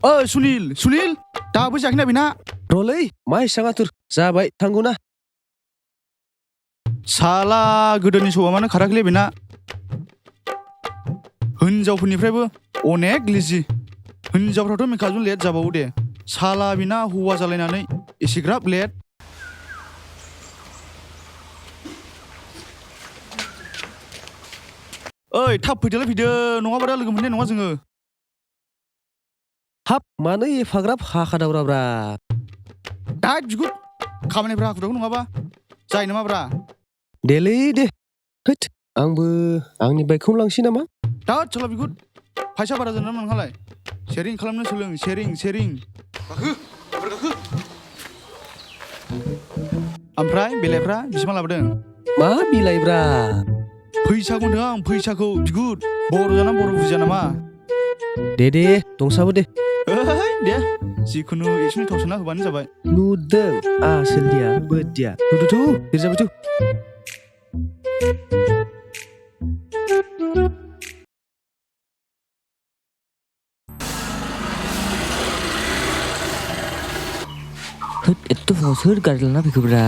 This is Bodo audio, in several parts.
सुनिल दाबो जाखिना बेना रलै मा एसां आथुर जाबाय थांगौ ना साला गोदोनि सौआ मानो खाराखैलै बेना हिनजावफोरनिफ्रायबो अनेक लेजि हिनजावफ्राथ' मेकापजों लेट जाबावो दे साला बेना हौवा जालायनानै एसेग्राब लेट ओइ थाब फैदोलाय फैदो नङाबा दा लोगो मोननाय नङा जोङो हाब मानो एफाग्राब हाखादावराब्रा दा बिगुर खामानिफ्रा हाखु दाखु नङाबा जायो नामाब्रा देलै दे हैद आंबो आंनि बाइकखौनो लांसै नामा दा साला बिगुर फैसा बारा जाना नोंहालाय शेरिं खालामनो सोलों शेरिं गाखो ओमफ्राय बिलाइफ्रा बेसेबां लाबोदों मा बिलाइब्रा फैसाखौ होनदों आं फैसाखौ बिगुर बर' जाना बर' बुजिया नामा दे दंसाबो दे ओइ दे जिखुनु एक्सनि थाव सोना होबानो जाबाय नुदों आसोलनिया बोदिया थु देरजाबाय थु होद एत्त' फुङाव सोर गारि लाना फैखोब्रा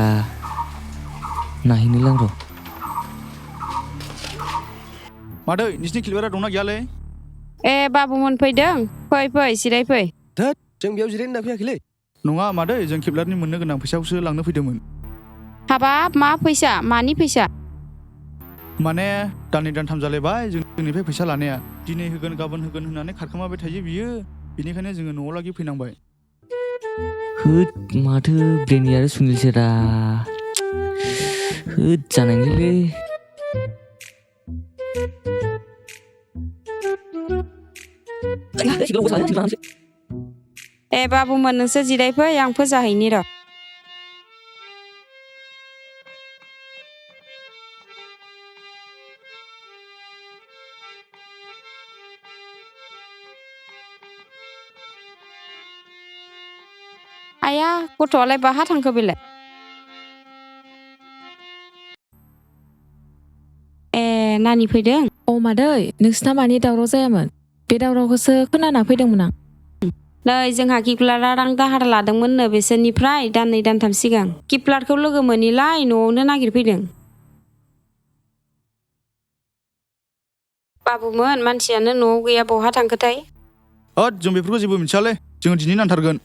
नायहैनोलां र' मादै नोंसिनि क्लिपारा दंना गैयालै ए बाबुमोन फैदों फै जिरायफै थोद जों बेयाव जिरायनो होनना फैयाखैलै नङा मादै जों केपलारनि मोननो गोनां फैसाखौसो लांनो फैदोंमोन हाबाब मा फैसा मानि फैसा माने दाननै दानथाम जालायबाय जोंनिफ्राय फैसा लानाया दिनै होगोन गाबोन होगोन होननानै खारखोमाबाय थायो बियो बेनिखायनो जोङो न'आव लागि फैनांबाय होद माथो ब्रेनि आरो सुनिलसोरा होद जानायलै ए बाबुमोन नोंसोर जिरायफै आं फोजाहैनि र' आया गथ'आलाय बाहा थांखो बेलाय ए नानि फैदों अ मादै नोंसिना मानि दावराव जायामोन बे दावरावखौसो खोनाना फैदोंमोन आं नै जोंहा किपलारा रां दाहार लादोंमोननो बिसोरनिफ्राय दाननै दानथाम सिगां किपलारखौ लोगो मोनिलाय न'आवनो नागिरफैदों बाबुमोन मानसियानो न'आव गैया बहा थांखोथाय जों बेफोरखौ जेबो मिथियालै जोङो दिनै नांथारगोन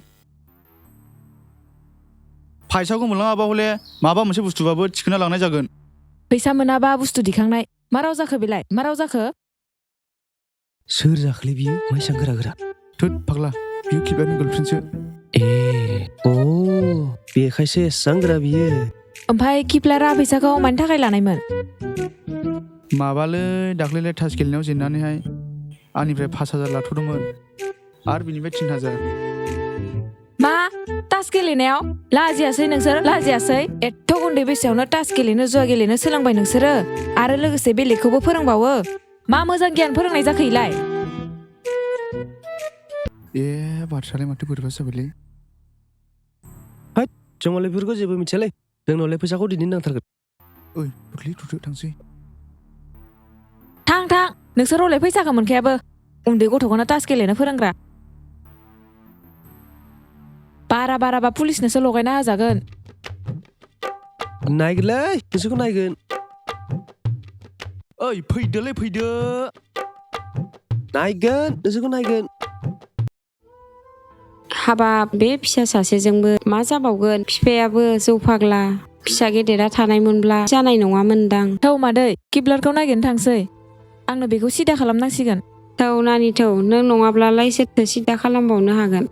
फैसाखौ मोनलाङाबा हले माबा मोनसे बुस्थुबाबो थिखोना लांनाय जागोन फैसा मोनाबा बुस्थु दिखांनाय मा राव जाखो बेलाय मा राव जाखो सोर जाखोलै बियो मा एसां गोरा थोद फाग्ला बियो किपलारनि गार्लफ्रेन्डसो ए अ बेखायसो एसां गोरा बियो ओमफ्राय किपलारा फैसाखौ मानि थाखाय लानायमोन माबालै दाख्लैलाय तास गेलेनायाव जेननानैहाय आंनिफ्राय 5,000 लाथ'दोंमोन आरो बिनिफ्राय 3,000 मा तास गेलेनायाव लाजियासै नोंसोर लाजियासै एथ' उन्दै बैसोआवनो तास गेलेनो जुवा गेलेनो सोलोंबाय नोंसोरो आरो लोगोसे बेलेगखौबो फोरोंबावो मा मोजां गियान फोरोंनाय जाखो इलाय ए बाथ्रालाय माथो बोरैबा जाबायलै हैद जोंलाय बेफोरखौ जेबो मिथियालै जोंनावलाय फैसाखौ दिनै नांथारगोन ओइ बुख्लि थुदो थांसै थां नोंसोर हले फैसाखौ मोनखायाबो उन्दै गथ'खौनो तास गेलेनो फोरोंग्रा बाराबा पुलिसनोसो लगायना होजागोन नायगोनलै नोंसोरखौ नायगोन ओइ फैदो नायगोन नोंसोरखौ नायगोन हाबाब बे फिसा सासेजोंबो मा जाबावगोन बिफायाबो जौ फाग्ला फिसा गेदेरा थानायमोनब्ला जानाय नङामोनदां थौ मादै किपलारखौ नागिरनो थांसै आंनो बेखौ सिदा खालामनांसिगोन थौ नानि थौ नों नङाब्लालाय सोरथो सिदा खालामबावनो हागोन